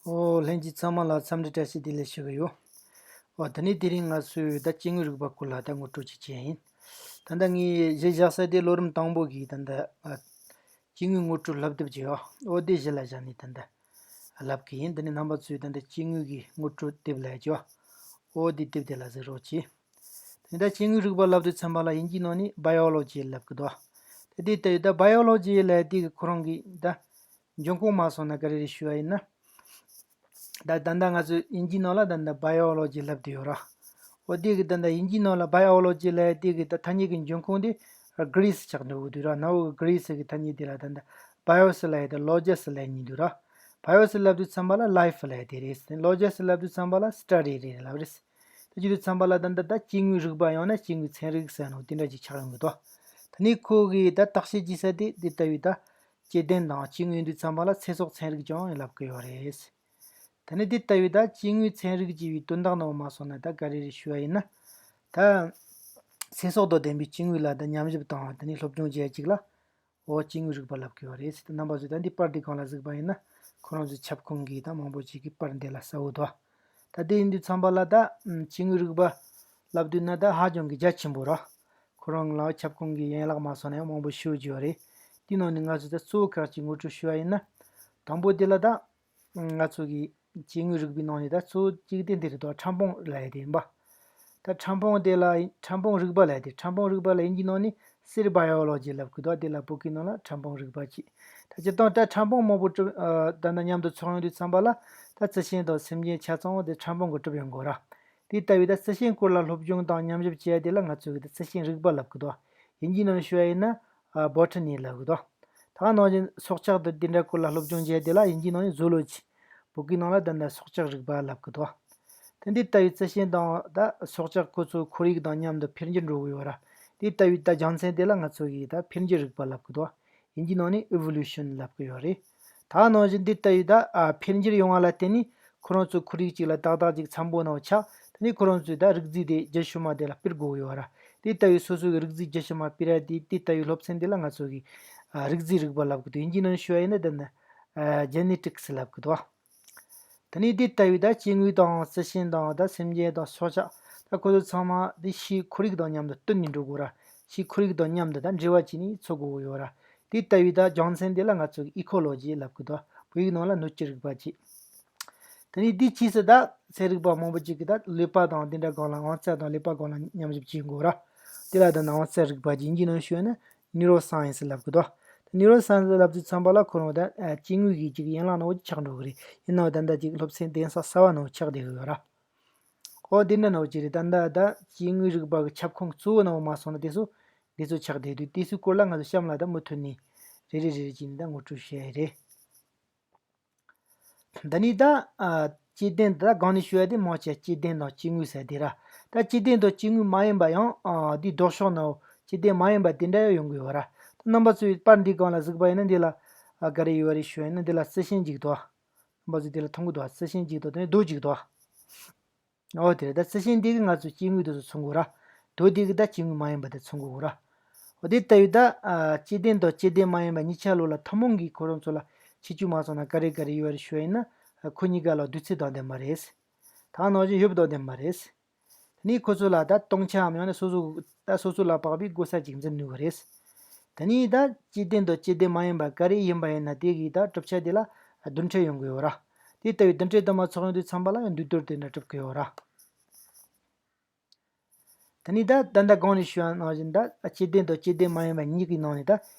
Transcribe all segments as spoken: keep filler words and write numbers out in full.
ཨོ། ལྷན་རྒྱས་ཚང་མ་ལ་འཚམས་འདྲི་བཀྲ་ཤིས་བདེ་ལེགས་ཞུ་གི་ཡོད། ཨོ། དེ་ནས་དེ་རིང་ང་ཚོས་ད་སྐྱེ་དངོས་རིག་པ་སྐོར་ལ་ད་ངོ་སྤྲོད་ཅིག་བྱས་ཡིན། ད་ལྟ་ངས་གཞི་བཞག་ས་དེ་ལོ་རིམ་དང་པོ་གི་ད་ལྟ་ཨ། སྐྱེ་དངོས་ངོ་སྤྲོད་བསླབ་དེབ་ཅིག་ཡོད། ཨོ། དེ་གཞི་ལ་བཞག་ནས་ད་ལྟ་བསླབ་གི་ཡིན། དེ་ནས་རྣམ་པ་ཚོས་ད་ལྟ་སྐྱེ་དངོས་ཀྱི་ངོ་སྤྲོད་དེབ་ལ་ཡོད། ཨོ། དེ་དེབ་དེ་ལ་གཟིགས་རོགས་གྱིས། དེ་ནས་ད་སྐྱེ་དངོས་རིག་པ་ལབ་དུས་ཙམ་པ་ལ་དབྱིན་ཇིའི་ནང་ནས་Biology་ལབ་གི་འདུག། དེ་དེ་ལྟ་བུའི་ད་Biology་ལབ་དེ་གི་ཁོ་རང་གི་ད་འབྱུང་ཁུངས་མ་སོང་ན་ག་རེ་རེད་ཞུ་བ་ཡིན་ན། ད་ད་ལྟ་ང་ཚོས་དབྱིན་ཇིའི་ནང་ལ་ད་ལྟ་Biology་ལབ་དེ་ཡོད་ར། འོ་དེ་གི་ད་ལྟ་དབྱིན་ཇིའི་ནང་ལ་Biology་ལབ་དེ་གི་ད་ཐ་སྙད་ཀྱི་འབྱུང་ཁུངས་དེ་Greek་ཆགས་འགྲོ་གི་འདུག་ར། གནའ་བོའི་Greek་གི་ཐ་སྙད་དེ་ལ་ད་ལྟ་Bios་ལབ་ཡ་དང་Logos་ལབ་གཉིས་འདུག་ར། Bios་ལབ་དུས་ཙམ་པ་ལ་life་ལབ་ཡ་དེ་རེད། Logos་ལབ་དུས་ཙམ་པ་ལ་study་རེད་ལབ་རེད། དེ་བྱེད་དུས་ཙམ་པ་ལ་ད་ལྟ་ད་སྐྱེ་དངོས་རིག་པ་ཡང་ན་སྐྱེ་དངོས་ཚན་རིག་ཟེར་ནོ་དེ་འདྲ་ཅིག་ཆགས་ཡོང་གི་འདུག། དེ་ནས་ཁོ་གི་ད་བརྟག་དཔྱད་བྱེད་ས་དེ་དེ་ལྟ་བུའི་ད་སྐྱེ་ལྡན་དང་སྐྱེ་དངོས་ཡིན་དུས་ཙམ་པ་ལ་ཚེ་སྲོག་ཚན་རིག་ཀྱང་ལབ་ཀྱི་ཡོད་རེད། དེ་ནས་དེ་ལྟ་བུའི་ད་སྐྱེ་དངོས་ཚན་རིག་ཅེས་པའི་དོན་དག་ནང་མ་སོང་ན་ད་ག་རེ་རེད་ཞུ་བ་ཡིན་ན། ད་ཚེ་སྲོག་དང་ལྡན་པའི་སྐྱེ་དངོས་ལ་ད་ཉམས་ཞིབ་དང་དེ་ནས་སློབ་སྦྱོང་བྱེད་ཡ་ཅིག་ལ། འོ། སྐྱེ་དངོས་རིག་པ་ལབ་ཀྱི་ཡོད་རེད། དེ་རྣམ་པ་ཚོས་ད་འདི་པར་འདི་སྒང་ལ་གཟིགས་པ་ཡིན་ན་ཁོ་རང་ཚོའི་ཁྱབ་ཁོངས་ཀྱི་ད་མང་པོ་ཅིག་གི་པར་འདི་ལ་གསལ་བོ་འདུག། ད་དེ་ཡིན་དུས་ཙམ་པ་ལ་ད་སྐྱེ་དངོས་རིག་པ་ལབ་དུས་ན་ད་ཧ་ཅང་གི་རྒྱ་ཆེན་པོ་ར། ཁོ་རང་ལ་ཁྱབ་ཁོངས་ཀྱི་ཡན་ལག་མ་སོང་ན་ཡང་མང་པོ་ཞེ་པོ་ཅིག་ཡོད་རེད། དེའི་ནང་ནས་ང་ཚོས་ད་གཙོ་བོ་ཁག་ཅིག་ངོ་སྤྲོད་ཞུ་བ་ཡིན་ན། དང་པོ་དེ་ལ་ད་ང་ཚོ་གི་སྐྱེ་དངོས་རིག་པའི་ནང་ནས་ད་གཙོ་བོ་གཅིག་དེ་འདི་རེད་དོ། ཕྲ་ཕུང་ལབ་ཡ་དེ་ཡིན་པ། ད་ཕྲ་ཕུང་དེ་ལ་ཕྲ་ཕུང་རིག་པ་ལབ་ཡ་དེ། ཕྲ་ཕུང་རིག་པ་ལ་དབྱིན་ཇིའི་ནང་ནས་cell biology་ལབ་གི་འདུག། དེ་ལ་བོད་སྐད་ནང་ལ་ཕྲ་ཕུང་རིག་པ་གཅིག། ད་སྤྱིར་བཏང་ད་ཕྲ་ཕུང་མང་པོ་གྲུབ་ཨ། ད་ནི་མཉམ་དུ་ཚོགས་ཡོང་དུས་ཙམ་པ་ལ་ད་རྩི་ཤིང་དང་སེམས་ཅན་ཆ་ཚང་དེ་ཕྲ་ཕུང་གིས་གྲུབ་ཡོང་གི་ཡོད་ར། དེ་ལྟ་བུའི་ད་རྩི་ཤིང་སྐོར་ལ་སློབ་སྦྱོང་དང་ཉམས་ཞིབ་བྱེད་ཡ་དེ་ལ་ང་ཚོས་གི་ད་རྩི་ཤིང་རིག་པ་ལབ་གི་འདུག། དབྱིན་ཇིའི་ནང་ཞུ་བ་ཡིན་ན་ཨ། botany་ལབ་གི་འདུག། ད་ག་ནང་བཞིན་སྲོག་ཆགས་དང་དེ་འདྲ་སྐོར་ལ་སློབ་སྦྱོང་བྱེད་ཡ་དེ་ལ་དབྱིན་ཇིའི་ནང་ནས་zoology། བོད་སྐད་ནང་ལ་ད་ལྟ་སྲོག་ཆགས་རིག་པ་ལབ་གི་འདུག། དེ་འདི་ལྟ་བུའི་རྩི་ཤིང་དང་ད་སྲོག་ཆགས་ཁོ་ཚོའི་ཁོར་ཡུག་དང་མཉམ་དུ་འཕེལ་འགྱུར་འགྲོ་གི་ཡོད་ར། དེ་ལྟ་བུའི་ད་རྒྱུ་མཚན་དེ་ལ་ང་ཚོ་གིས་ད་འཕེལ་འགྱུར་རིག་པ་ལབ་གི་འདུག། དབྱིན་ཇིའི་ནང་ནས་evolution་ལབ་གི་ཡོད་རེད། ད་ག་ནང་བཞིན་འདི་ལྟ་བུའི་ད་ཨ། འཕེལ་འགྱུར་ཡོང་བ་ལ་བརྟེན་ནས་ཁོ་རང་ཚོའི་ཁོར་ཡུག་ཅིག་ལ་ཏག་ཏག་ཅིག་འཚམ་པོ་ནང་ཆགས། དེ་ནས་ཁོ་རང་ཚོའི་ད་རིགས་རྫས་དེ་རྒྱུད་ཕྱི་མ་དེ་ལ་སྤེལ་དགོས་ཡོད་ར། དེ་ལྟ་བུའི་སོ་སོ་གི་རིགས་རྫས་རྒྱུད་ཕྱི་མ་སྤེལ་ར་དེ་དེ་ལྟ་བུའི་སློབ་ཚན་དེ་ལ་ང་ཚོ་གིས་ཨ། རིགས་རྫས་རིག་པ་ལབ་གི་འདུག། དབྱིན་ཇིའི་ནང་ཞུ་བ་ཡིན་ན་དེ་ནི་ཨ། genetics་ལབ་གི་འདུག། དེ་ནས་དེ་ལྟ་བུའི་ད་སྐྱེ་དངོས་དང་རྩི་ཤིང་དང་ད་སེམས་ཅན་དང་སྲོག་ཆགས་ད་ཁོ་ཚོ་ཚང་མ་དེ་ཕྱིའི་ཁོར་ཡུག་དང་མཉམ་དུ་བསྟུན་ནས་འགྲོ་དགོས་ར། ཕྱིའི་ཁོར་ཡུག་དང་མཉམ་དུ་ད་འབྲེལ་བ་བྱས་ནས་འཚོ་དགོས་ཡོད་ར། དེ་ལྟ་བུའི་ད་རྒྱུ་མཚན་དེ་ལ་ང་ཚོ་གིས་ecology་ལབ་གི་འདུག། བོད་ཡིག་ནང་ལ་སྣོད་བཅུད་རིག་པ་བྱས། དེ་ནས་དེའི་ཕྱིས་སུ་ད་ཚན་རིག་པ་མང་པོ་ཅིག་གིས་ད་ཀླད་པ་དང་དེ་འདྲ་སྒང་ལ་དབང་རྩ་དང་ཀླད་པ་སྒང་ལ་ཉམས་ཞིབ་བྱེད་དགོས་ར། དེ་ལ་ད་ནི་དབང་རྩ་རིག་པ་བྱས། དབྱིན་ཇིའི་ནང་ཞུས་ན་neuroscience་ལབ་གི་འདུག། neuroscience་ལབ་དུས་ཙམ་པ་ལ་ཁོ་རང་ད་ཨ། སྐྱེ་དངོས་ཀྱི་ཅིག་ཡན་ལག་ནང་ཅིག་ཆགས་འགྲོ་གི་རེད། ཡིན་ནའང་ད་ལྟ་ཅིག་སློབ་ཚན་གདན་ས་གསར་བ་ནང་ཆགས་བསྡད་གི་ཡོད་ར། ཨོ། དེ་འདྲ་ནང་ཅིག་རེད། ད་ལྟ་ད་སྐྱེ་དངོས་རིག་པ་གི་ཁྱབ་ཁོངས་གཙོ་བོ་ནང་མ་སོང་ན་དེ་ཚོ་འདི་ཚོ་ཆགས་བསྡད་དུས་དེ་ཚོའི་སྐོར་ལ་ང་ཚོ་གཤམ་ལ་ད་མུ་མཐུད་ནས་རེ་རེ་རེ་རེ་བྱས་ནས་ད་ངོ་སྤྲོད་བྱེད་ཡ་རེད། འདི་ནི་ད་ཨ། སྐྱེ་ལྡན་ད་སྒང་ནས་ཞུ་ཡ་དེ་མང་ཆེ་སྐྱེ་ལྡན་དང་སྐྱེ་དངོས་ཟེར་དེ་ར། ད་སྐྱེ་ལྡན་དང་སྐྱེ་དངོས་མ་ཡིན་པ་ཡང་ཨ། འདིའི་ལྡོག་ཕྱོགས་ནའོ། སྐྱེ་ལྡན་མ་ཡིན་པ་དེ་འདྲ་ཡང་ཡོང་གི་ཡོད་ར། ད་རྣམ་པ་ཚོས་པར་འདིའི་སྒང་ལ་གཟིགས་པ་ཡིན་ན་འདི་ལ་ཨ། ག་རེ་ཡོད་རེད་ཞུ་ཡ་ཡིན་ན་འདི་ལ་རྩི་ཤིང་གཅིག་འདུག། རྣམ་པ་ཚོས་འདི་ལ་མཐོང་གི་འདུག། རྩི་ཤིང་གཅིག་འདུག། དེ་ནས་རྡོ་གཅིག་འདུག། འོ་དེ་རེད། ད་རྩི་ཤིང་འདི་གིས་ང་ཚོ་སྐྱེ་དངོས་དེ་ཚོ་མཚོན་གོ་ར། རྡོ་འདི་གིས་ད་སྐྱེ་དངོས་མ་ཡིན་པ་དེ་མཚོན་གོ་གོ་ར། འོ་དེ་ལྟ་བུའི་ད་ཨ། སྐྱེ་ལྡན་དང་སྐྱེ་ལྡན་མ་ཡིན་པ་གཉིས་ཆ་ལོ་ལ་ཐུན་མོང་གིས་ཁོ་རང་ཚོ་ལ་ཁྱད་ཆོས་མ་སོང་ན་ག་རེ་ག་རེ་ཡོད་རེད་ཞུ་བ་ཡིན་ན། ཁོ་གཉིས་ཀ་ལ་དུས་ཚོད་དང་ལྡན་པ་རེད། ད་ནང་བཞིན་ཡུལ་དང་ལྡན་པ་རེད། དེ་ནས་ཁོ་ཚོ་ལ་ད་སྟོང་ཆའམ་ཡང་ན་སོ་སོ་ད་སོ་སོ་ལ་དཔག་པའི་སྒོ་ས་ཅིག་འཛིན་ནུས་པ་རེད། དེ་ནས་ད་སྐྱེ་ལྡན་དང་སྐྱེ་ལྡན་མ་ཡིན་པ་ག་རེ་ཡིན་པ་ཡིན་ན་དེ་གིས་ད་གྲུབ་ཆ་དེ་ལ་བསྡུར་ཕྲད་ཡོང་གི་ཡོད་ར། དེ་ལྟ་བུའི་བསྡུར་ཕྲད་དུ་མ་ཚོགས་ཡོང་དུས་ཙམ་པ་ལ་ཡང་འདུས་བསྡུར་དེ་འདྲ་གྲུབ་ཀྱི་ཡོད་ར། དེ་ནས་ད་ད་ལྟ་གོང་ནས་ཞུས་པ་ནང་བཞིན་ད་སྐྱེ་ལྡན་དང་སྐྱེ་ལྡན་མ་ཡིན་པ་གཉིས་ཀྱི་ནང་ནས་ད་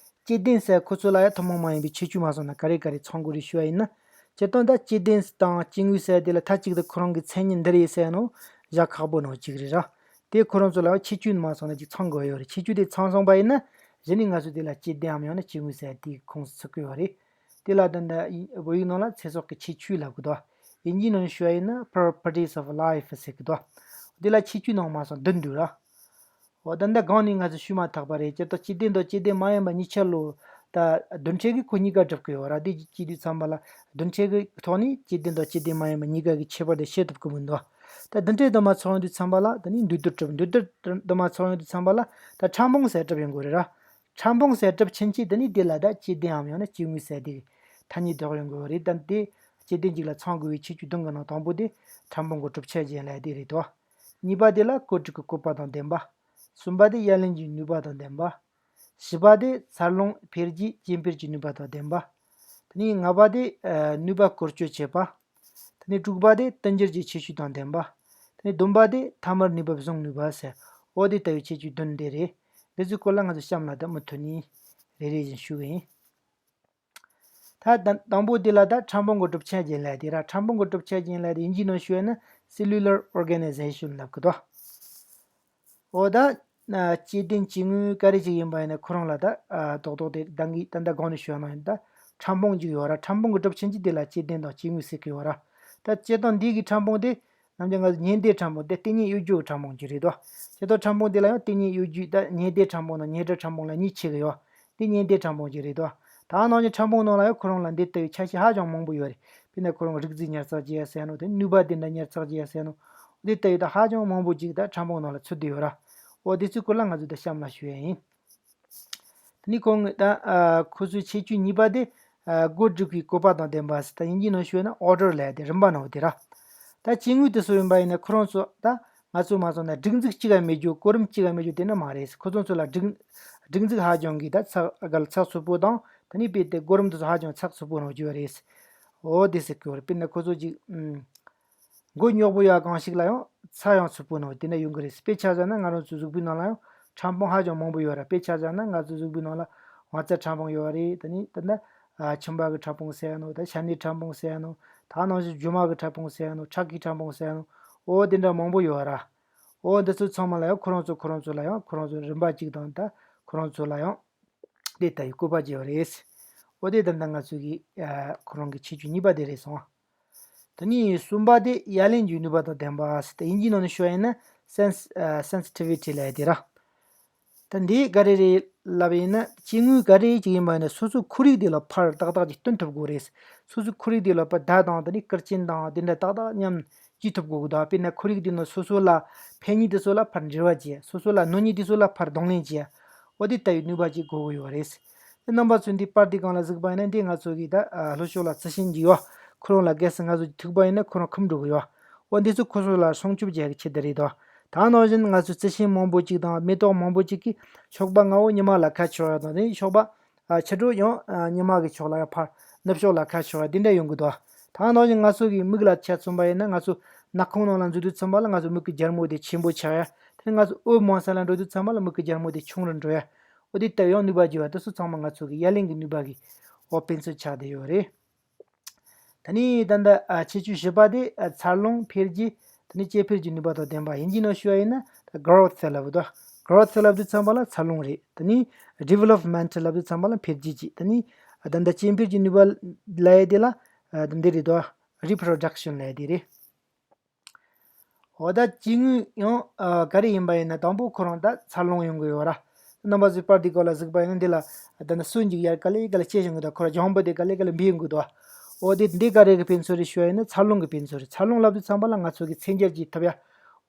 སྐྱེ་ལྡན་ཟེར་ཁོ་ཚོ་ལ་ཡང་ཐུན་མོང་མ་ཡིན་པའི་ཁྱད་ཆོས་མ་སོང་ན་ག་རེ་ག་རེ་ཚང་དགོས་རེད་ཞུ་བ་ཡིན་ན། སྤྱིར་བཏང་ད་སྐྱེ་ལྡན་དང་སྐྱེ་དངོས་ཟེར་དེ་ལ་མཐའ་གཅིག་ཏུ་ཁོ་རང་གི་མཚན་ཉིད་འདི་རེད་ཟེར་ནོ་བཞག་ཁག་པོ་ནང་གཅིག་རེད་ར། དེ་ཁོ་རང་ཚོ་ལ་ཡང་ཁྱད་ཆོས་མ་སོང་ན་ཅིག་ཚང་དགོས་ཡོད་རེད། ཁྱད་ཆོས་དེ་ཚང་སོང་པ་ཡིན་ན་གཞི་ནས་ང་ཚོ་དེ་ལ་སྐྱེ་ལྡནམ་ཡང་ན་སྐྱེ་དངོས་ཟེར་དེའི་ཁོངས་སུ་ཚུད་ཀྱི་ཡོད་རེད། དེ་ལ་ད་ལྟ་བོད་ཡིག་ནང་ལ་ཚེ་སྲོག་གི་ཁྱད་ཆོས་ལབ་གི་འདུག། དབྱིན་ཇིའི་ནང་ཞུ་བ་ཡིན་ན་properties of life་ཟེར་གི་འདུག། དེ་ལ་ཁྱད་ཆོས་ནང་མ་སོང་བསྡུས་འདུག་ར། འོ་ད་ལྟ་གོང་ནས་ང་ཚོས་ཞུས་མ་ཐག་པ་རེད། སྤྱིར་བཏང་སྐྱེ་ལྡན་དང་སྐྱེ་ལྡན་མ་ཡིན་པ་གཉིས་ཆ་ལོ་ད་བསྡུར་ཕྲད་ཀྱིས་ཁོ་གཉིས་ཀ་གྲུབ་ཀྱི་ཡོད་ར། དེ་བྱེད་དུས་ཙམ་པ་ལ་བསྡུར་ཕྲད་ཀྱི་ཐོག་ནས་སྐྱེ་ལྡན་དང་སྐྱེ་ལྡན་མ་ཡིན་པ་གཉིས་ཀ་གི་ཁྱད་པར་དེ་ཤེས་ཐུབ་ཀྱི་མི་འདུག། ད་བསྡུར་ཕྲད་དུ་མ་ཚོགས་ཡོང་དུས་ཙམ་པ་ལ་དེ་ནས་འདུས་བསྡུར་གྲུབ། འདུས་བསྡུར་དུ་མ་ཚོགས་ཡོང་དུས་ཙམ་པ་ལ་ད་ཕྲ་ཕུང་ཟེར་གྲུབ་ཡོང་དགོས་རེད་ར། ཕྲ་ཕུང་ཟེར་གྲུབ་ཕྱིན་ཆད་དེ་ནས་དེ་ལ་ད་སྐྱེ་ལྡནམ་ཡང་ན་སྐྱེ་དངོས་ཟེར་དེ་ཐ་སྙད་འདོགས་ཡོང་དགོས་རེད། ད་དེ་ སྐྱེ་ལྡན་གཅིག་ལ་ཚང་དགོས་པའི་ཁྱད་ཆོས་བདུན་གྱི་ནང་དང་པོ་དེ་ཕྲ་ཕུང་གི་གྲུབ་ཆ་ཅན་ལབ་དེ་རེད་དོ། གཉིས་པ་དེ་ལ་བཀོད་སྒྲིག་གི་བཀོད་པ་དང་ལྡན་པ། གསུམ་པ་དེ་ཡ་ལན་གྱི་ནུས་པ་དང་ལྡན་པ། བཞི་པ་དེ་འཚར་ལོངས་འཕེལ་རྒྱས་སྐྱེ་འཕེལ་གྱི་ནུས་པ་དང་ལྡན་པ། དེ་ནས་ལྔ་པ་དེ་ཨ་ནུས་པ་བཀོལ་སྤྱོད་བྱེད་པ། དེ་ནས་དྲུག་པ་དེ་བསྟུན་འགྱུར་གྱི་ཁྱད་ཆོས་དང་ལྡན་པ། དེ་ནས་བདུན་པ་དེ་ཐ་མར་ནུས་པ་བཟུང་ནུས་པ་ཟེར། འོ་དེ་ལྟ་བུའི་ཁྱད་ཆོས་བདུན་དེ་རེད། འདི་ཚོའི་སྐོར་ལ་ང་ཚོ་གཤམ་ལ་ད་མུ་མཐུད་ནས་རེ་རེ་བཞིན་ཞུ་གི་ཡིན། ད་ད་དང་པོ་དེ་ལ་ད་ཕྲ་ཕུང་གི་གྲུབ་ཆ་ཅན་ལབ་དེ་ར། ཕྲ་ཕུང་གི་གྲུབ་ཆ་ཅན་ལབ་དེ་དབྱིན་ཇིའི་ནང་ཞུ་ཡ་ན་cellular organization ལབ་གི་འདུག་འོ་ད་ཨ་སྐྱེ་ལྡན་སྐྱེ་དངོས་ག་རེ་ཅིག་ཡིན་པ་ཡིན་ན་ཁོ་རང་ལ་ད་ཨ་རྡོག་རྡོག་དེ་ད་གི་ད་ད་གོང་ནས་ཞུ་ཡ་ནང་ཡིན། ད་ཕྲ་ཕུང་ཅིག་ཡོད་ར། ཕྲ་ཕུང་གི་གྲུབ་ཆ་ཅིག་དེ་ལ་སྐྱེ་ལྡན་དང་སྐྱེ་དངོས་ཟེར་གི་ཡོད་ར། ད་སྤྱིར་བཏང་འདི་གི་ཕྲ་ཕུང་དེ་ནམ་རྒྱུན་ང་ཚོ་ཉེ་འདས་ཕྲ་ཕུང་དེ་ལྟེ་གནས་གཡོ་སྒྱུ་གི་ཕྲ་ཕུང་ཅིག་རེད་དོ། སྤྱིར་བཏང་ཕྲ་ཕུང་དེ་ལ་ཡང་ལྟེ་གནས་གཡོ་སྒྱུ་དང་ཉེ་འདས་ཕྲ་ཕུང་དང་ཉེ་འབྲེལ་ཕྲ་ཕུང་ལ་གཉིས་ཕྱེ་གི་ཡོད། འདི་ཉེ་འདས་ཕྲ་ཕུང་ཅིག་རེད་དོ། ད་ནང་གི་ཕྲ་ཕུང་ནང་ལ་ཡང་ཁོ་རང་ལ་འདི་ལྟ་བུའི་ཆ་ཤས་ཧ་ཅང་མང་པོ་ཡོད་རེད། དཔེར་ན་ཁོ་རང་རིགས་རྫས་ཉར་ཚགས་བྱེད་ཡ་ཟེར་ནོ། དེ་ནུས་པ་དེ་འདྲ་ཉར་ཚགས་བྱེད་ཡ་ཟེར་ནོ། འདི་ལྟ་བུའི་ད་ཧ་ཅང་མང་པོ་ཅིག་ད་ཕྲ་ཕུང་ནང་ལ་ཚུད་བསྡད་ཡོད་ར། འོ་དེ་ཚོའི་སྐོར་ལ་ང་ཚོས་ད་གཤམ་ལ་ཞུ་ཡ་ཡིན། དེ་ནས་ཁོང་གི་ད་ཨ་ཁོ་ཚོའི་ཁྱད་ཆོས་གཉིས་པ་དེ་ཨ་བཀོད་སྒྲིག་གི་བཀོད་པ་དང་ལྡན་པ་ཟེར། ད་དབྱིན་ཇིའི་ནང་ཞུས་ན་order ལབ་དེ་རིམ་པ་ནང་དེ་ར། ད་སྐྱེ་དངོས་དེ་ཚོ་ཡིན་པ་ཡིན་ན་ཁོ་རང་ཚོ་ད་ང་ཚོ་མ་སོང་ན་སྒྲིག་འཛུགས་གཅིག་ག་མེད་རྒྱུ་གོ་རིམ་གཅིག་ག་མེད་རྒྱུ་དེ་འདྲ་མ་རེད། ཁོ་ཚོ་ཚོ་ལ་སྒྲིག་སྒྲིག་འཛུགས་ཧ་ཅང་གི་ད་ཚགས་གལ་ཚགས་ཚུད་པོ་དང་དེ་ནས་དཔེ་དེ་གོ་རིམ་དེ་ཚོ་ཧ་ཅང་ཚགས་ཚུད་པོ་ནང་རྒྱུ་རེད། འོ་དེ་ཟེར་གི་ཡོད་རེད། དཔེར་ན་ཁོ་ཚོ་ཅིག་ཨུམ། མགོ་རྙོག་པོ་ཡ་གང་ཞིག་ལ་ཡང་ཚ་ཡང་ཚུད་པོ་ནང་དེ་འདྲ་ཡོང་གི་རེད། དཔེ་ཆ་བཞག་ན་ང་རང་ཚོའི་གཟུགས་པོའི་ནང་ལ་ཡང་ཕྲ་ཕུང་ཧ་ཅང་མང་པོ་ཡོད་ར། དཔེ་ཆ་བཞག་ན་ང་ཚོའི་གཟུགས་པོའི་ནང་ལ་དབང་རྩ་ཕྲ་ཕུང་ཡོད་རེད། དེ་ནས་དེ་འདྲ་ཨ་མཆིན་པ་གི་ཕྲ་ཕུང་ཟེར་ནོ། ད་ཤ་ནའི་ཕྲ་ཕུང་ཟེར་ནོ། ད་ནང་བཞིན་རྒྱུ་མ་གི་ཕྲ་ཕུང་ཟེར་ནོ། ཁྲག་གི་ཕྲ་ཕུང་ཟེར་ནོ། འོ་དེ་འདྲ་མང་པོ་ཡོད་ར། འོ་འདི་ཚོ་ཚང་མ་ལ་ཡང་ཁོ་རང་ཚོ་ཁོ་རང་ཚོ་ལ་ཡང་ཁོ་རང་ཚོ་རིམ་པ་གཅིག་དང་ད་ཁོ་རང་ཚོ་ལ་ཡང་དེ་ལྟ་བུའི་བཀོད་པ་བྱས་པ་རེད། འོ་དེ་ད་ལྟ་ང་ཚོ་གི་ཨ་ཁོ་རང་གི་ཁྱད་ཆོས་གཉིས་པ་དེ་རེད་སོང་། དེ་ནས་གསུམ་པ་དེ་ཡ་ལན་གྱི་ནུས་པ་དང་ལྡན་པ་ཟེར་ཏེ་དབྱིན་ཇིའི་ནང་ནས་ཞུ་བ་ཡིན་ན་སེན་སི་ཨ་སེན་སི་ཊི་བི་ཊི་ལབ་ཡ་དེ་ར། ད་འདི་ག་རེ་རེད་ལབ་པ་ཡིན་ན་སྐྱེ་དངོས་ག་རེ་ཅིག་ཡིན་པ་ཡིན་ན་སོ་སོའི་ཁོར་ཡུག་དེ་ལ་ཕར་ཏག་ཏག་ཅིག་བསྟུན་ཐུབ་དགོས་རེད། སོ་སོའི་ཁོར་ཡུག་དེ་ལ་ཕར་བརྡ་དང་དེ་ནས་སྐར་ཆེན་དང་དེ་འདྲ་ཏག་ཏག་མཉམ་སྐྱེ་ཐུབ་དགོས་གི་འདུག་དཔེར་ན་ཁོར་ཡུག་དེ་ནང་སོ་སོ་ལ་ཕན་ནུས་དེ་ཚོ་ལ་ཕར་འབྲེལ་བ་བྱེད། སོ་སོ་ལ་གནོད་ནུས་དེ་ཚོ་ལ་ཕར་གདོང་ལེན་བྱེད། འོ་དེ་ལྟ་བུའི་ནུས་པ་ཅིག་དགོས་ཀྱི་ཡོད་རེད། དེ་རྣམ་པ་ཚོས་འདི་པར་འདི་སྒང་ལ་གཟིགས་པ་ཡིན་ན་འདི་ང་ཚོ་གི་ད་ཨ་ལྷོ་ཕྱོགས་ལ་རྩི་ཤིང་ཅིག་ཡོད། ཁོ་རང་ལ་གལ་སྲིད་ང་ཚོ་ཐུག་པ་ཡིན་ན་ཁོ་རང་ཁུམ་འགྲོ་གི་ཡོད། འོ་འདི་ཚོ་ཁོ་ཚོ་ལ་སྲུང་སྐྱོབ་བྱེད་ཀྱི་ཆེད་དུ་རེད་དོ། ད་ནང་བཞིན་ང་ཚོ་རྩི་ཤིང་མང་པོ་ཅིག་དང་མེ་ཏོག་མང་པོ་ཅིག་གིས་ཞོགས་པ་སྔ་པོ་ཉི་མ་ལ་ཁ་ཕྱོགས་ཡ་དང་དེ་ཞོགས་པ་ཨ་ཕྱི་དྲོ་ཡང་ཨ་ཉི་མ་གི་ཕྱོགས་ལ་ཡང་ཕར་ནུབ་ཕྱོགས་ལ་ཁ་ཕྱོགས་ཡ་དེ་འདྲ་ཡོང་གི་འདུག་ད་ནང་བཞིན་ང་ཚོ་གི་མིག་ལ་ཆ་མཚོན་པ་ཡིན་ན་ང་ཚོ་ནག་ཁུང་ནང་ལ་འཛུལ་དུས་ཙམ་པ་ལ་ང་ཚོ་མིག་གི་རྒྱལ་མོ་དེ་ཆེན་པོ་ཆགས་ཡ། དེ་ནས་ང་ཚོ་འོད་མང་ས་ལ་འགྲོ་དུས་ཙམ་པ་ལ་མིག་གི་རྒྱལ་མོ་དེ་ཆུང་རུ་འགྲོ་ཡ། འོ་དེ་ལྟ་བུའི་ནུས་པ་བྱེད་པ་དེ་ཚོ་ཚང་མ་ང་ཚོ་གི་ཡ་ལན་གྱི་ནུས་པ་གི་འོ་དཔེ་མཚོན་ཆགས་བསྡད་ཡོད་རེད། ད་ནི་ད་ལྟ་ཨ་ཁྱད་ཆོས་བཞི་པ་དེ་ཨ་འཚར་ལོངས་འཕེལ་རྒྱས། ད་ནི་སྐྱེ་འཕེལ་གྱི་ནུས་པ་དང་ལྡན་པ། དབྱིན་ཇིའི་ནང་ཞུ་བ་ཡིན་ན་ད་growth ལབ་དོ། growth ལབ་དུས་ཙམ་པ་ལ་འཚར་ལོངས་རེད། ད་ནི་development ལབ་དུས་ཙམ་པ་ལ་འཕེལ་རྒྱས་ཀྱི། ད་ནི་ད་ལྟ་སྐྱེ་འཕེལ་གྱི་ནུས་པ་ལབ་ཡ་དེ་ལ་ཨ་ད་འདི་རེད་དོ། reproduction ལབ་ཡ་དེ་རེད། འོ་ད་སྐྱེ་དངོས་ཡང་ཨ་ག་རེ་ཡིན་པ་ཡིན་ན་དང་པོ་ཁོ་རང་ད་འཚར་ལོངས་ཡོང་གི་ཡོད་ར། རྣམ་པ་ཚོས་པར་འདི་སྐོར་ལ་གཟིགས་པ་ཡིན་ན་འདི་ལ་ད་ནི་སོན་འཇིག་ཡར་ག་ལེ་ག་ལེ་སྐྱེ་བཞིན་གི་འདུག་ཁོ་ར་ལྗང་བུ་དེ་ག་ལེ་ག་ལེ་འབིས་ཡོང་གི་འདུག་འོ་དེ་འདི་ག་རེ་གི་དཔེ་མཚོན་རེད་ཞུ་བ་ཡིན་ན་འཚར་ལོངས་གི་དཔེ་མཚོན་རེད། འཚར་ལོངས་ལབ་དུས་ཙམ་པ་ལ་ང་ཚོ་གི་ཚད་འཇལ་བྱེད་ཐུབ་ཡ།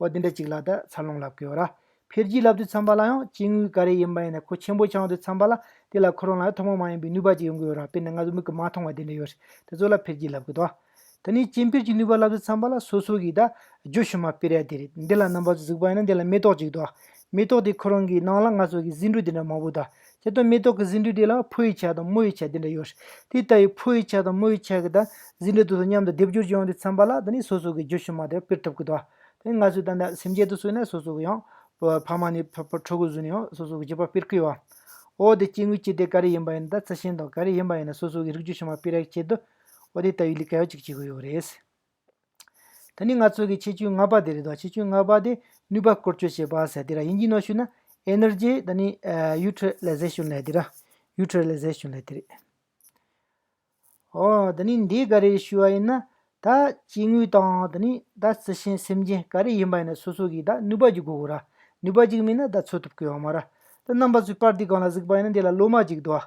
འོ་དེ་འདྲ་ཅིག་ལ་ད་འཚར་ལོངས་ལབ་གི་ཡོད་ར། འཕེལ་རྒྱས་ལབ་དུས་ཙམ་པ་ལ་ཡང་སྐྱེ་དངོས་ག་རེ་ཡིན་པ་ཡིན་ན་ཁོ་ཆེན་པོ་ཆགས་དུས་ཙམ་པ་ལ་དེ་ལ་ཁོ་རང་ལ་ཐུན་མོང་མ་ཡིན་པའི་ནུས་པ་ཅིག་ཡོང་གི་ཡོད་ར། དཔེར་ན་ང་ཚོ་མིག་གིས་མ་མཐོང་བ་དེ་འདྲ་ཡོད་རེད། དེ་ཚོ་ལ་འཕེལ་རྒྱས་ལབ་གི་འདུག་ད་ནི་སྐྱེ་འཕེལ་གྱི་ནུས་པ་ལབ་དུས་ཙམ་པ་ལ་སོ་སོ་གིས་ད་རྒྱུ་ཕྱི་མ་སྤེལ་ཡ་དེ་རེད། འདི་ལ་རྣམ་པ་ཚོ་གཟིགས་པ་ཡིན་ན་འདི་ལ་མེ་ཏོག་ཅིག་འདུག་མེ་ཏོག་དེ་ཁོ་རང་གི་ནང་ལ་ང་ཚོ་གི་ཟེའུ་འབྲུ་དེ་འདྲ་མང་པོ་འདུག་སྤྱིར་བཏང་མེ་ཏོག་གི་ཟེའུ་འབྲུ་དེ་ལ་ཕོ་ཡི་ཆ་དང་མོ་ཡི་ཆ་དེ་འདྲ་ཡོད་རེད། དེ་ལྟ་བུའི་ཕོ་ཡི་ཆ་དང་མོ་ཡི་ཆ་གི་ད་ཟེའུ་འབྲུ་དེ་ཚོ་མཉམ་དུ་སྡེབ་སྦྱོར་བྱུང་དུས་ཙམ་པ་ལ་ད་ནི་སོ་སོ་གི་རྒྱུ་ཕྱི་མ་དེ་སྤེལ་ཐུབ་ཀྱི་འདུག་དེ་ང་ཚོས་ད་ལྟ་སེམས་ཅན་དེ་ཚོ་ཡིན་ན་སོ་སོ་གི་ཡང་ཕ་མ་ནས་ཕ་ཕ་ཕྲུ་གུ་བཟོས་ནས་ཡང་སོ་སོ་གི་རྒྱུད་པ་སྤེལ་གི་ཡོད། འོ་དེ་སྐྱེ་དངོས་སྤྱི་དེ་ག་རེ་ཡིན་པ་ཡིན་ན་ད་རྩི་ཤིང་དང་ག་རེ་ཡིན་པ་ཡིན་ན་སོ་སོ་གི་རིགས་རྒྱུད་ཕྱི་མ་སྤེལ་རེས་ཆེད་དུ་འོ་དེ་ལྟ་བུའི་ལས་ཀ་ཡང་ཅིག་བྱེད་ཀྱི་ཡོད་རེད། ད་ནི་ང་ཚོ་གི་ཁྱད་ཆོས་ལྔ་པ་དེ་རེད་དོ། ཁྱད་ཆོས་ལྔ་པ་དེ་ནུས་པ་བཀོལ་སྤྱོད་བྱེད་པ་ཟེར་དེ་ར། དབྱིན་ཇིའི་ནང་ཞུས་ན་energy ད་ནི་ཨ་utilization ལབ་དེ་ར། utilization ལབ་དེ་རེད། ཨོ་ད་ནི་འདི་ག་རེ་ཞུ་བ་ཡིན་ན། ད་སྐྱེ་དངོས་དང་ད་ནི་ད་རྩི་ཤིང་སེམས་ཅན་ག་རེ་ཡིན་པ་ཡིན་ན་སོ་སོ་གི་ད་ནུས་པ་ཅིག་དགོས་གོ་ར། ནུས་པ་ཅིག་མེད་ན་ད་འཚོ་ཐུབ་ཀྱི་ཡོད་མ་ར། ད་རྣམ་པ་ཚོས་པར་འདི་སྒང་ལ་གཟིགས་པ་ཡིན་ན་འདི་ལ་ལོ་མ་ཅིག་འདུག་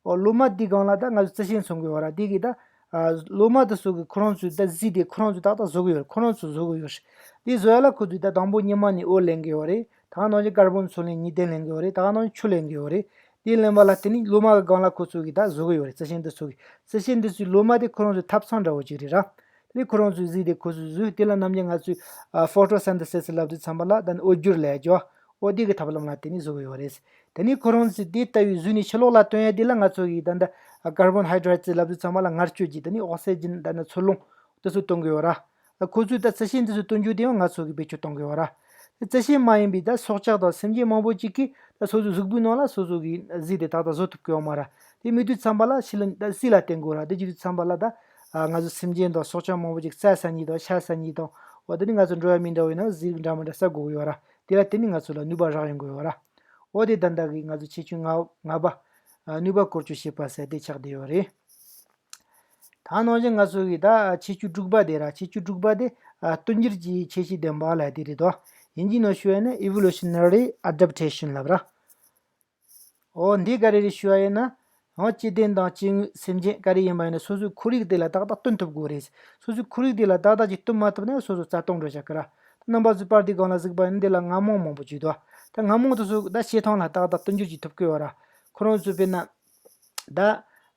ཨོ་ལོ་མ་འདི་སྒང་ལ་ད་ང་ཚོ་རྩི་ཤིང་ཚོང་གི་ཡོད་ར། འདི་གི་ད་ཨ་ལོ་མ་དེ་ཚོ་གི་ཁོ་རང་ཚོའི་ད་རྫས་དེ་ཁོ་རང་ཚོས་ཏག་ཏག་བཟོ་གི་ཡོད་རེད། ཁོ་རང་ཚོས་བཟོ་གི་ཡོད་རེད། དེ་བཟོ་ཡ་ལ་ཁོ་ཚོས་ད་དང་པོ་ཉི་མ་ནས་འོད་ལེན་གི་ཡོད་རེད། ད་ག་ནང་བཞིན་ཀར་བོན་ཚོ་ལེན་གཉིས་ལྡན་ལེན་གི་ཡོད་རེད། ད་ག་ནང་བཞིན་ཆུ་ལེན་གི་ཡོད་རེད། དེ་ལེན་པ་ལ་དེ་ནི་ལོ་མ་གི་སྒང་ལ་ཁོ་ཚོ་གིས་ད་བཟོ་གི་ཡོད་རེད། རྩི་ཤིང་འདི་ཚོ་གིས། རྩི་ཤིང་འདི་ཚོའི་ལོ་མ་དེ་ཁོ་རང་ཚོའི་ཐབ་ཚང་འདྲ་བོ་ཅིག་རེད་ར། དེ་ནི་ཁོ་རང་ཚོས་གཟིགས་ཏེ་ཁོ་ཚོས་བཟོས། དེ་ལ་ནམ་རྒྱུན་ང་ཚོས་ཨ་ཕོ་ཊོ་སིན་ཐེ་སིས་ལབ་དུས་ཙམ་པ་ལ་ད་ནི་འོད་སྦྱོར་ལབ་ཡ་ཅིག་འོ་དེ་གི་ཐབས་ལམ་ལ་དེ་ནི་བཟོ་གི་ཡོད་རེད། དེ་ནི་ཁོ་རང་ཚོས་དེ་ལྟ་བུའི་བཟོས་ནས་ཕྱི་ལོགས་ལ་བཏོན་ཡ་དེ་ལ་ང་ཚོ་གིས་ད་ལྟ་ཀར་བོན་ཧའི་ཌྲེ་ཊི་ལབ་དུས་ཙམ་པ་ལ་མངར་སྐྱུར་གྱི་དེ་ནི་ཨོག་སི་ཇན་ད་ནི་འཚོ་རླུང་དེ་ཚོ་གཏོང་གི་ཡོད་ར། ད་ཁོ་ཚོས་ད་རྩི་ཤིང་དེ་ཚོ་གཏོང་རྒྱུ་དེ་ཡང་ང་ཚོ་གིས་བེད་སྤྱོད་གཏོང་གི་ཡོད་ར། རྩི་ཤིང་མ་ཡིན་པའི་ད་སྲོག་ཆགས་དང་སེམས་ཅན་མང་པོ་ཅིག་གིས་ད་སོ་སོའི་གཟུགས་པོའི་ནང་ལ་སོ་སོ་གིས་གཟིགས་ཏེ་ཏག་ཏག་བཟོ་ཐུབ་ཀྱི་ཡོད་མ་རེད། དེ་མེད་དུས་ཙམ་པ་ལ་ཕྱི་ལ་ད་རྩི་ལ་བརྟེན་དགོས་རེད། དེ་བྱེད་དུས་ཙམ་པ་ལ་ད་ང་ཚོ་སེམས་ཅན་དང་སྲོག་ཆགས་མང་པོ་ཅིག་རྩྭ་ཟ་མཁན་དང་ཤ་ཟ་མཁན་དང་། འོ་དེ་ནི་ང་ཚོ་འགྲོ་བ་མི་འདྲ་བོ་ཡིན་ན་ཟས་རིགས་འདྲ་མི་འདྲ་ཟ་དགོས་ཀྱི་ཡོད་རེད། དེ་ལ་བརྟེན་ནས་ང་ཚོ་ལ་ནུས་པ་རག་ཡོང་གི་ཡོད་རེད། འོ་དེ་ད་ལྟ་གི་ང་ཚོ་ཁྱད་ཆོས་ལྔ་ལྔ་པ། ནུས་པ་བཀོལ་སྤྱོད་བྱེད་པ་ཟེར་དེ་ཆགས་བསྡད་ཡོད་རེད། ད་ནང་བཞིན་ང་ཚོ་གི་ད་ཁྱད་ཆོས་དྲུག་པ་དེ་ར། ཁྱད་ཆོས་དྲུག་པ་དེ་ཨ་བསྟུན་འགྱུར་གྱི་ཁྱད་ཆོས་ལྡན་པ་ལབ་དེ་རེད་དོ། དབྱིན་ཇིའི་ནང་ཞུ་བ་ཡིན་ན་evolutionary adaptation ལབ་ར། འོ་འདི་ག་རེ་རེད་ཞུ་བ་ཡིན་ན། འོ་སྐྱེ་ལྡན་དང་སྐྱེ་དངོས་སེམས་ཅན་ག་རེ་ཡིན་པ་ཡིན་ན་སོ་སོའི་ཁོར་ཡུག་དེ་ལ་ཏག་ཏག་བསྟུན་ཐུབ་དགོས་རེད། སོ་སོའི་ཁོར་ཡུག་དེ་ལ་ཏག་ཏག་ཅིག་བསྟུན་མ་ཐུབ་ན་སོ་སོ་རྩ་སྟོང་འགྲོ་བཞག་གི་ར། ད་རྣམ་པ་ཚོས་པར་འདི་སྒང་ལ་གཟིགས་པ་ཡིན་ན་འདི་ལ་རྔ་མོང་མང་པོ་ཅིག་འདུག་ད་རྔ་མོང་དེ་ཚོ་ད་བྱེ་ཐང་ལ་ཏག་ཏག་བསྟུན་འགྱུར་ཅིག་ཐུབ་ཀྱི་ཡོད་ར། ཁོ་རང་ཚོ་དཔེར་ན། ད།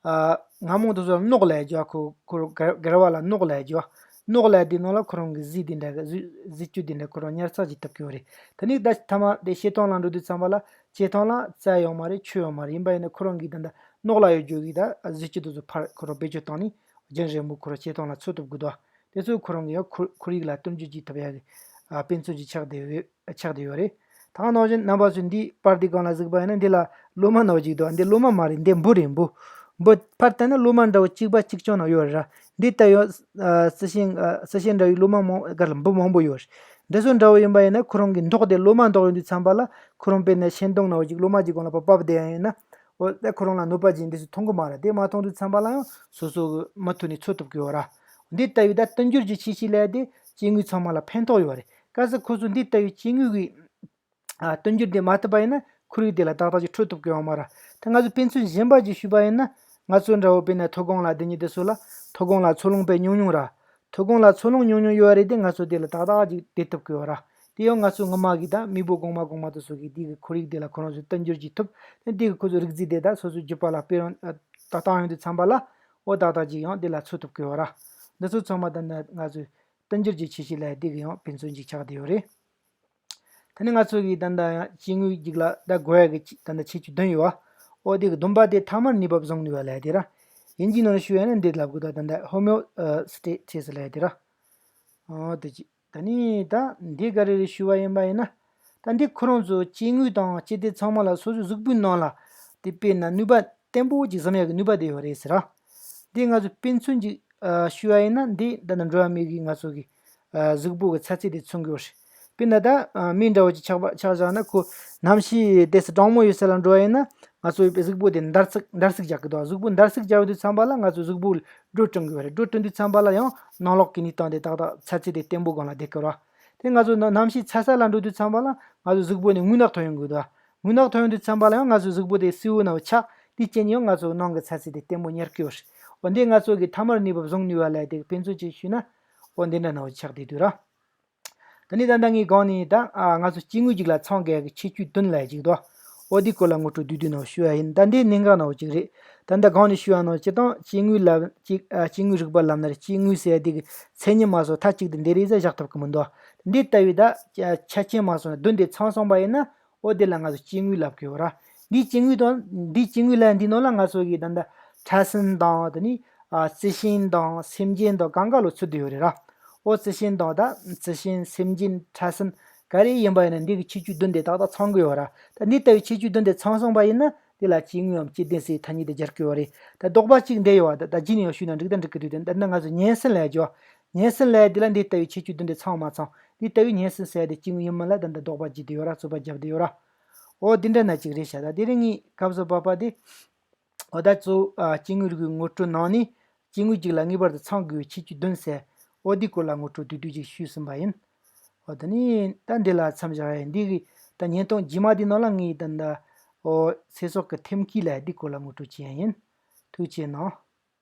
ཨ། རྔ་མོང་དེ་ཚོ་ལ་རྣོག་ལབ་ཡ་ཅིག་ཡོད། ཁོ་ཁོ་ར་གར་བ་ལ་རྣོག་ལབ་ཡ་ཅིག་ཡོད། རྣོག་ལབ་ཡ་དེའི་ནང་ལ་ཁོ་རང་གི་གཟི་དེ་འདྲ་གི་གཟི་གཟི་བཅུད་དེ་འདྲ་ཁོ་རང་ཉར་ཚགས་ཅིག་ཐུབ་ཀྱི་ཡོད་རེད། དེ་ནས་ད་མཐའ་མ་དེ་བྱེ་ཐང་ལ་འགྲོ་དུས་ཙམ་པ་ལ་བྱེ་ཐང་ལ་རྩྭ་ཡོད་མ་རེད། ཆུ་ཡོད་མ་རེད། ཡིན་པ་ཡིན་ན་ཁོ་རང་གིས་ད་ལྟ་རྣོག་ལབ་ཡ་ཅིག་གི་ད་གཟི་བཅུད་དེ་ཚོ་ཕར་ཁོ་རང་བེད་སྤྱོད་བཏང་ནས་རྒྱུན་རིང་པོ་ཁོ་རང་བྱེ་ཐང་ལ་འཚོ་ཐུབ་ཀྱི་འདུག་དེ་ཚོས་ཁོ་རང་གི་ཡང་ཁོར་ཁོར་ཡུག་ལ་བསྟུན་འགྱུར་ཅིག་ཐུབ་ཡ་གི་ཨ་དཔེ་མཚོན་ཅིག་ཆགས་བསྡད་ཡོད། ཆགས་བསྡད་ཡོད་རེད། ད་ནང་བཞིན་རྣམ་པ་ཚོས་འདིའི་པར་འདི་སྒང་ལ་གཟིགས་པ་ཡིན་ན་འདི་ལ་ལོ་མ་ནང་བཞིན་འདུག་འདི་ལོ་མ་མ་རེད། འདི་འབུ་རེད། འབུ། འབུ་ཕར་བལྟས་ན་ལོ་མ་འདྲ་བོ་གཅིག་པ་གཅིག་རྐྱང་ནང་ཡོད་རེད་ར། འདི་ལྟ་ཡོད། ཨ། རྩི་ཤིང་། ཨ། རྩི་ཤིང་འདྲ་བའི་ལོ་མ་མང་ག་ལ་འབུ་མང་པོ་ཡོད་རེད། འདི་ཚོ་འདྲ་བོ་ཡིན་པ་ཡིན་ན་ཁོ་རང་གི་མདོག་དེ་ལོ་མ་མདོག་ཡིན་དུས་ཙམ་པ་ལ་ཁོ་རང་དཔེར་ན་ཤིང་སྡོང་ནང་བཞིན་ལོ་མ་གཅིག་སྒང་ལ་ཕར་ཕབ་བསྡད་ཡ་ཡིན་ན། འོ་ད་ཁོ་རང་ལ་གནོད་པ་ཅིག་འདི་ཚོས་མཐོང་གི་མ་རེད། དེ་མ་མཐོང་དུས་ཙམ་པ་ལ་ཡང་སོ་སོ་གི་མུ་མཐུད་ནས་འཚོ་ཐུབ་ཀྱི་ཡོད་ར། འདི་ལྟ་བུའི་ད་བསྟུན་འགྱུར་གྱི་ཁྱད་ཆོས་ལབ་ཡ་དེ་སྐྱེ་དངོས་ཚང་མ་ལ་ཕན་ཐོགས་ཡོད་རེད། གལ་སྲིད་ཁོ་ཚོས་འདི་ལྟ་བུའི་སྐྱེ་དངོས་ཀྱི་ཨ་བསྟུན་འགྱུར་དེ་མ་ཐུབ་པ་ཡིན་ན་ཁོར་ཡུག་དེ་ལ་ཏག་ཏག་ཅིག་འཕྲོད་ཐུབ་ཀྱི་ཡོད་མ་རེད། ད་ང་ཚོས་དཔེ་མཚོན་གཞན་པ་ཅིག་ཞུས་པ་ཡིན་ན། ང་ཚོ་འདྲ་བོ་དཔེར་ན་མཐོ་སྒང་ལ་སྡོད་མཁན་དེ་ཚོ་ལ་མཐོ་སྒང་ལ་འཚོ་རླུང་དཔེ་ཉུང་ཉུང་ར། མཐོ་སྒང་ལ་འཚོ་རླུང་ཉུང་ཉུང་ཡོད་རེད་དེ་ང་ཚོ་དེ་ལ་ཏག་ཏག་ཅིག་བསྡད་ཐུབ་ཀྱི་ཡོད་ར། དེ་ཡང་ང་ཚོ་སྔོན་མ་གི་ད་མེས་པོ་གོང་མ་གོང་མ་དེ་ཚོ་གིས་དེ་གི་ཁོར་ཡུག་དེ་ལ་ཁོ་རང་ཚོས་བསྟུན་འགྱུར་ཅིག་ཐུབ། དེ་དེ་གི་ཁོ་ཚོའི་རིགས་རྫས་དེ་ད་སོ་སོའི་རྒྱུད་པ་ལ་སྤེལ་རུང་ད་བཏང་ཡོང་དུས་ཙམ་པ་ལ་འོ་ཏག་ཏག་ཅིག་ཡང་དེ་ལ་འཚོ་ཐུབ་ཀྱི་ཡོད་ར། འདི་ཚོ་ཚང་མ་ད་ནི་ང་ཚོས་བསྟུན་འགྱུར་གྱི་ཁྱད་ཆོས་ལབ་ཡ་དེ་གི་ཡང་དཔེ་མཚོན་ཅིག་ཆགས་བསྡད་ཡོད་རེད། དེ་ནས་ང་ཚོ་གི་ད་ལྟ་ཡང་སྐྱེ་དངོས་ཅིག་ལ་ད་དགོས་ཡ་གི་ཅི་ད་ལྟ་ཁྱད་ཆོས་བདུན་ཡོད་པ། འོ་དེ་གི་བདུན་པ་དེ་ཐ་མར་གནས་བབ་བཟུང་ནུས་པ་ལབ་ཡ་དེ་ར། དབྱིན་ཇིའི་ནང་ཞུ་ཡ་ན་འདི་ལབ་དགོས། ད་ད་ལྟ་ཧོ་མེའོ་སི་ཊེ་སི་ལབ་ཡ་དེ་ར། འོ་དེ་ཅི་ད་ནི་ད་འདི་ག་རེ་རེད་ཞུ་བ་ཡིན་པ་ཡིན་ན། ད་འདི་ཁོ་རང་ཚོ་སྐྱེ་དངོས་དང་སྐྱེ་ལྡན་ཚང་མ་ལ་སོ་སོའི་གཟུགས་པོའི་ནང་ལ་དེ་དཔེར་ན་ནུས་པ་བརྟན་པོ་ཅིག་བཟུང་ཡ་གི་ནུས་པ་དེ་ཡོད་རེད་ཟེར་ར། འདི་ང་ཚོས་དཔེ་མཚོན་ཅིག་ཨ་ཞུ་བ་ཡིན་ན་འདི་ད་ནི་འགྲོ་བ་མི་གི་ང་ཚོ་གི་ཨ་གཟུགས་པོ་གི་ཚ་ཚད་དེ་མཚོན་གྱི་ཡོད་རེད། དཔེར་ན་ད་ཨ་མི་འདྲ་བོ་ཅིག་ཆགས་པ་ཆགས་བཞག་ན་ཁོ་གནམ་གཤིས་དེ་སུ་གྲང་མོ་ཡོད་ས་ལ་འགྲོ་བ་ཡིན་ན་ང་ཚོའི་གཟུགས་པོ་དེ་འདར་སིག་འདར་སིག་རྒྱག་གི་འདུག་གཟུགས་པོ་འདར་སིག་རྒྱག་ཡོང་དུས་ཙམ་པ་ལ་ང་ཚོའི་གཟུགས་པོ་ལ་དྲོད་བསྐྲུན་གྱི་ཡོད་རེད། དྲོད་བསྐྲུན་དུས་ཙམ་པ་ལ་ཡང་ནང་ལོགས་ཀྱི་གནས་སྟངས་དེ་ཏག་ཏག་ཚ་ཚད་དེ་བརྟན་པོ་སྒང་ལ་བསྡད་ཀྱི་ཡོད་རེད། དེ་ང་ཚོ་ནང་གནམ་གཤིས་ཚ་ས་ལ་འགྲོ་དུས་ཙམ་པ་ལ་ང་ཚོའི་གཟུགས་པོ་ནས་རྔུལ་ནག་ཐོན་ཡོང་གི་འདུག་རྔུལ་ནག་ཐོན་ཡོང་དུས་ཙམ་པ་ལ་ཡང་ང་ཚོའི་གཟུགས་པོ་དེ་བསིལ་བོ་ནང་ཆགས། དེའི་རྐྱེན་ཡང་ང་ཚོའི་ནང་གི་ཚ་ཚད་དེ་བརྟན་པོ་ཉར་གྱི་ཡོད་རེད། འོ་འདི་ང་ཚོ་གི་ཐ་མར་གནས་བབ་བཟུང་ནུས་པ་ལབ་དེ་གི་དཔེ་མཚོན་ཅིག་ཞུས་ན། འོ་འདི་འདྲ་ནང་ཆགས་བསྡད་འདུག་ར། ད་ནི་ད་ལྟ་ངས་གོང་ནས་ད་ཨ་ང་ཚོ་སྐྱེ་དངོས་ཅིག་ལ་ཚང་དགོས་ཀྱི་ཁྱད་ཆོས་བདུན་ལབ་ཅིག་འདུག་འོ་འདི་སྐོར་ལ་ངོ་སྤྲོད་བསྡུས་བསྡུས་ནང་ཞུ་བ་ཡིན། ད་འདི་གནད་འགག་ནང་ཅིག་རེད། ད་ལྟ་གོང་ནས་ཞུ་བ་ནང་སྤྱིར་བཏང་སྐྱེ་དངོས་ལབ་ཅིག་ཨ་སྐྱེ་དངོས་རིག་པ་ལབ་ན་རེད། སྐྱེ་དངོས་ཟེར་ཡ་འདི་གི་མཚན་ཉིད་མ་སོང་མཐའ་གཅིག་ཏུ་འདི་རེད་ཟེར་བཞག་ཐུབ་ཀྱི་མི་འདུག་འདི་ལྟ་བུའི་ད་ཆ་རྐྱེན་མ་སོང་བདུན་དེ་ཚང་སོང་པ་ཡིན་ན། འོ་དེ་ལ་ང་ཚོ་སྐྱེ་དངོས་ལབ་ཀྱི་ཡོད་ར། འདིའི་སྐྱེ་དངོས་དང་འདིའི་སྐྱེ་དངོས་ལ་འདི་ནང་ལ་ང་ཚོ་གི་ད་ལྟ་ཕྲ་སྲིན་དང་དེ་ནི་ཨ་རྩི་ཤིང་དང་སེམས་ཅན་དང་གང་ག་ལོ་ཚུད་དུ་ཡོད་རེད་ར། འོ་རྩི་ཤིང་དང་ད་རྩི་ཤིང་སེམས་ཅན་ཕྲ་སྲིན་ག་རེ་ཡིན་པ་ཡིན་ན་འདི་གི་ཁྱད་ཆོས་བདུན་དེ་ཏག་ཏག་ཚང་གི་ཡོད་ར། ད་འདི་ལྟ་བུའི་ཁྱད་ཆོས་བདུན་དེ་ཚང་སོང་པ་ཡིན་ན་དེ་ལ་སྐྱེ་དངོས་འམ་སྐྱེ་ལྡན་ཟེར་ཐ་སྙད་དེ་སྦྱར་གི་ཡོད་རེད། ད་ལྡོག་པ་གཅིག་འདི་ཡོད་བ། ད་ད་རྗེས་ནས་ཡང་ཞུས་ན་འགྲིག་ད་འགྲིག་གི་འདུག་ད་ལྟ་ང་ཚོ་གཉན་སྲིན་ལབ་ཀྱི་ཡོད། གཉན་སྲིན་ལབ་ཡ་འདི་ལ་འདི་ལྟ་བུའི་ཁྱད་ཆོས་བདུན་དེ་ཚང་མ་ཚང་། འདི་ལྟ་བུའི་གཉན་སྲིན་ཟེར་ཡ་དེ་སྐྱེ་དངོས་ཡིན་མིན་ལ་ད་ལྟ་ལྡོག་པ་བགྱིས་བསྡད་ཡོད་ར། རྩོད་པ་བརྒྱབ་བསྡད་ཡོད་ར། འོ་འདི་འདྲ་ན་ཅིག་རེད་ཤག་ད་དེ་རིང་ངས་སྐབས་སུ་བབ་པ་དེ། འོ་ད་གཙོ་བོ་ཨ་སྐྱེ་དངོས་རིག་པའི་ངོ་སྤྲོད་ནང་ནས་སྐྱེ་དངོས་གཅིག་ལ་ངེས་པར་དུ་ཚང་དགོས་པའི་ཁྱད་ཆོས་བདུན་ཟེར། འོ་འདི་སྐོར་ལ་ངོ་སྤྲོད་བསྡུས་བསྡུས་ཅིག་ཞུས་ཟིན་པ་ཡིན། འོ་ད་ནི་ད་འདི་ལ་མཚམས་བཞག་ཡ་ཡིན། འདི་གི་ད་བརྙན་ཐུང་རྗེས་མ་འདི་ནང་ལ་ངས་ད་ད་འོ་ཚེ་སྲོག་གི་ཐེམ་སྐས་ལབ་ཡ་འདི་སྐོར་ལ་ངོ་སྤྲོད་བྱེད་ཡ་ཡིན། ཐུགས་རྗེ་གནང་།